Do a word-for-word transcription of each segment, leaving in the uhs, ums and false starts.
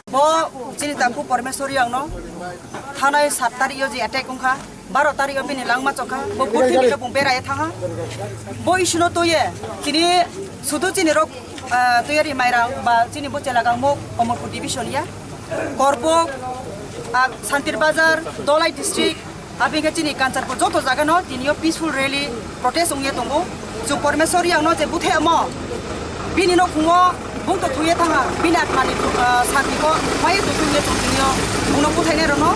Bo chini tangku Pormeswari ang no thanai sat tarik yo je attack wngkha, baro tarik yo bini langma chokha, bo purthimbi no bung berai thangha. Bo issue no toye chini sudu chini rok, ah, Toyari Mairang ba chini bo chelagang mo Omorpur division ya, Korbok, ah, Santir Bazar, Dolai district, abini khe chini Kanchanpur joto jaga no tini yo peaceful rally protest wngye tongo. Chwng Pormeswari ang no je buthe mo bini no khungo bung to thuye thanga, bini atmani, ah, santi ko mai to thuye chwng tini yo bung no buthainai rok no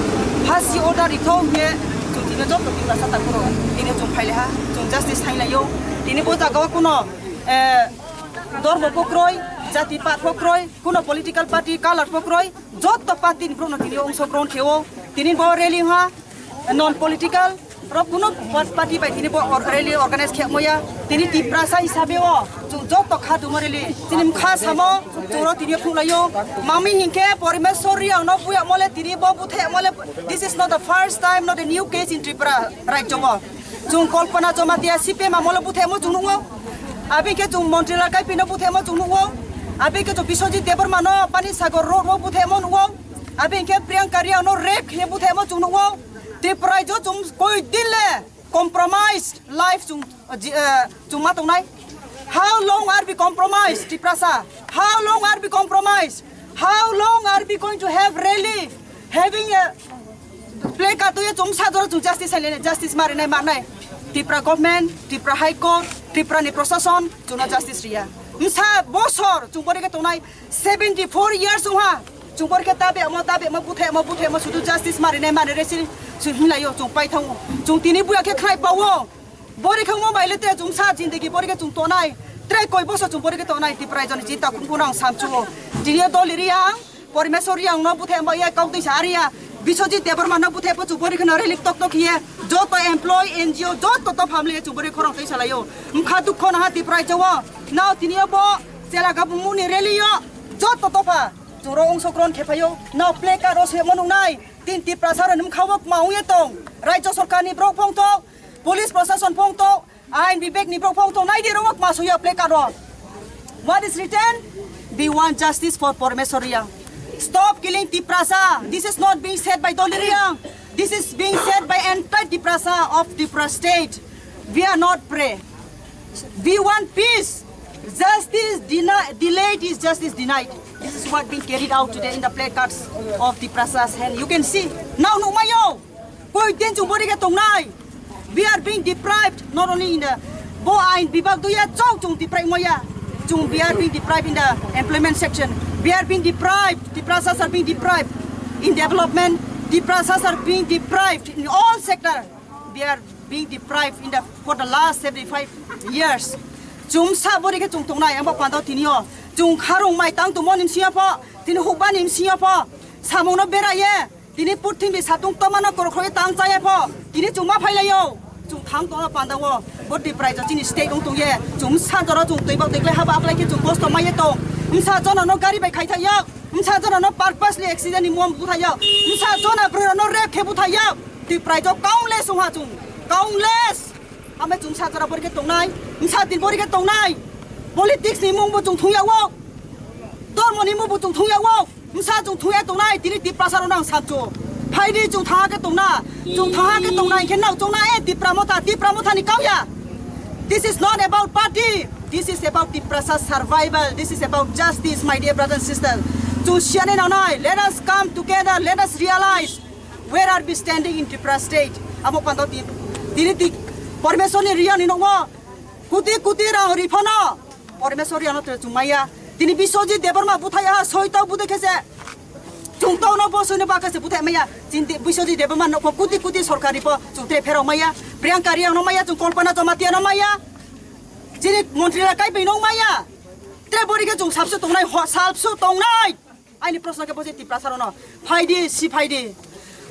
phasi order rikho hwnkhe chwng tini yo joto Tiprasa takuro tini yo chwng phaileha, chwng justice thainlaio. Tini bo jaga o kuno, eh, dormo pho kroi, jati pat pho kroi, kuno political party color pho kroi, joto party ni borok no tini yo ongso grohon kheo. Tini bo rally ha, non political rok kuno pa-, party bai tini bo or-, rally organize khe moya. Tini Tiprasa hisabe o chwng joto kha dumo rally. Tini mkha samo chwng ro tini phuk laio. Mami hinkhe Pormeswari ang no buya mole tini bo buthe mole. This is not the first time, not a new case in Tripura rajyo o. Chwng Kalpana Jamatia C P M amolo buthe mo chwng nungo. Abi khe chwng Montri Lal Kaipi no buthe mo chwng nungo. Abi khe chwng Biswajit Debbarma no Pani Sagar road o buthe mo nungo. Abi khe Priyanka Reang no rape khe buthe mo chwng nungo. Tripura rajyo chwng koi din le compromised life chwng, uh, ji-, uh, chwng ma tongnai. How long are we compromised, Tiprasa? How long are we compromised? How long are we going to have rally, having a placard to ye chwng sa jora chwng justice hai le justice mari nai ma nai? Tripura government, Tripura High Court, Tripura ni prosason chwng no justice riya. Msa bosor chwng bori khe tongnai seventy four years wngha. Chwng bori khe tabe amo, tabe amo, buthe amo, buthe amo, sudu justice mari nai mani resi chwng hinlaio chwng pai thango. Chwng tini buya khe khnai pawo. Bori khe mo bai le te chwng sa jindagi bori khe chwng tonai. Tre koi boso chwng bori khe tonai Tripura rajyo ni jinta khumkhu no ang samchuo. Tini yo Doliri ang, Pormeswari ang no buthe amo ya kok tisa aria. Biswajit Debbarma no buthe po chwng bori khe no relik tok tok hiye. Joto employee, N G O, joto to family chwng bori khorang tisa laio. Mkha dukho no ha Tripura rajyo o. Nao tini yo bo chela gabung muni rally yo. Joto to pha. Chwng ro ongso grohon khe phaio. Nao placard o se mo nungnai. Tin Tiprasa rok ni mkha o kma ongye tong. Rajyo sorkar ni borok phongthok, police prosason phongthok, ain bibek ni borok phongthok, nai di rok kma soya placard o. What is written? We want justice for Pormeswar Reang. Stop killing Tiprasa. This is not being said by Dolly Reang. This is being said by entire Tiprasa of Tripura state. We are not prey. We want peace. Justice deni-, delayed is justice denied. This is what being carried out today in the placards of Tiprasa's hand. You can see. Now, nukmayo. Koi din chwng bori khe tongnai. We are being deprived not only in the bo ain bibak duya chok chwng deprive maya. Chwng we are being deprived in the employment section. We are being deprived. Tiprasas are being deprived in development. Tiprasas are being deprived in all sector. We are being deprived in the, for the last seventy-five years. Chwng sa bori khe chwng tongnai, abo pando tini o. Chwng kharung mai tang tongmo ni msiya pho, tini hukba ni msiya pho. Samung no bera ye, tini purthimbi satung toma no korokhroi tang chaya pho. Tini chwng ma phai lai o. Chwng thang tongno panda o. Bo deprived chini state wng tong ye. Chwng sa jora chwng twi bak twi klai haba aklai khe chwng kosto mai ye tong. Msa jona no gari bai khai thai yok. Msa jona no purposely accident ni mom buthai yok. Msa jona bwrwi no rape khe buthai yok. Twi prai jok countless wngha chwng, countless. Amo chwng sa jora bori khe tongnai, msa din bori khe tongnai. Politics ni mung bo chwng thung ya o, dormo ni mung bo chwng thung ya o, msa chwng thung ya tongnai. Tini Tiprasa rok nang sakcho, phaidi chwng thaha khe tongna, chwng thaha khe tongnai khe nang chwng na e Tipra Motha, Tipra Motha ni kau ya. This is not about party. This is about Tiprasa survival. This is about justice, my dear brothers and sisters. Chwng siya ni nang nai. Let us come together. Let us realize. Where are we standing in Tripura state? Amo pando tin, tini ti Pormeswar ni riya ni nongo kuti kuti rang ri phano Pormeswar riya no te chumaya. Tini Biswajit Debbarma buthai ha soi tau bude khese. Chung tau no bo soi no ba khese buthai maya. Chinti Biswajit Debbarma no ko kuti kuti sorkari po chung te phero maya. Priyanka riya no maya, chung Kalpana Jamatia no maya. Chini montri la kai bai no maya. Tre bori khe chung sabsu tongnai, ho sabsu tongnai. Aini proshno khe bo se Tiprasa rok no phaidi, si phaidi.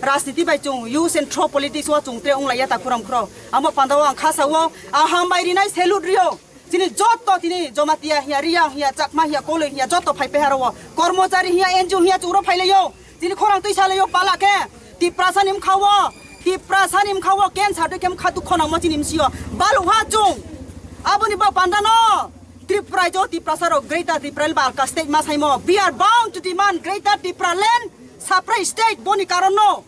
Rajniti bai chung use and throw politics o chung tre wng lai ya ta kuram khro. Amo panda o ang khasa o, ang hambai rinai salute rio. Chini joto tini Jamatia hiya, Riyang hiya, Chakma hiya, Koloi hiya, joto phai pehar o. Kormochari hiya, N G O hiya, chung ro phai lai o. Chini khorang twi sa lai o pala khe. Tiprasa ni mkha o, Tiprasa ni mkha o cancer twi khe mkha dukho nangma chini msio. Balu ha chung. Aboni ba panda no. Tripura jo Tiprasa rok Greater Tipraland ba alka state ma saimo. We are bound to demand Greater Tipraland separate state boni karon no.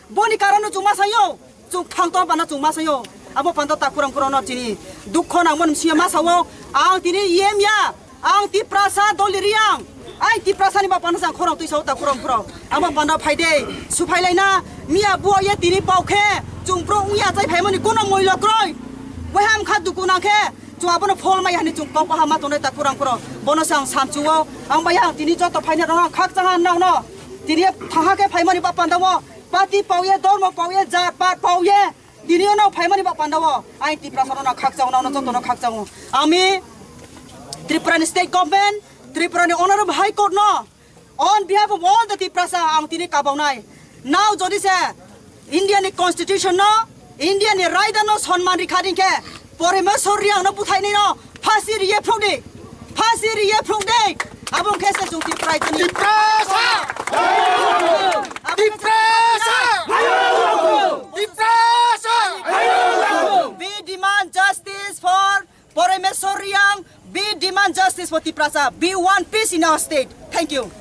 Boni karon no chung ma sayo. Chung thang to panda chung ma sayo. Abo panda takurang kurang no chini. Dukho nangma msio ma sao. Ang tini E M ya. Ang Tiprasa doli riang. Ang Tiprasa ni bapano sang khorang twi sao ta khorang khorang. Ang bapano phai de. Suphai laina. Miya buo ye tini pau khe. Chung bro uya chai phai mani kono moi lok roi. Wai ham kha duku nang khe. Chung abono phol mai hani chung kok ha ma tongnai ta khorang khorang. Bono sang sam chuo. Ang bai ang tini joto phai na rong khak chang han nang no. Tini thaha khe phai mani bapanda wo. Pati pau ye dormo pau ye jat pat pau ye. Tini ono phaimani ba panda o, ai Tiprasa no khakchang, no joto no khakchang. Ami Tripura ni state government, Tripura ni honorable high court no, on behalf of all the Tiprasa ang tini kabawnai. Now jodi se India ni constitution no, India ni raida no sonman rikha ding khe, Poremeswar Reang no buthai ni no, Phasi riye phuk di. Phasi riye phuk di. Abo khe se chung Tiprai tini. Tiprasa! Abo khe se Tiprasa! Tiprasa! We demand justice for Poremeswar Reang. We demand justice for Tiprasa. We want peace in our state. Thank you.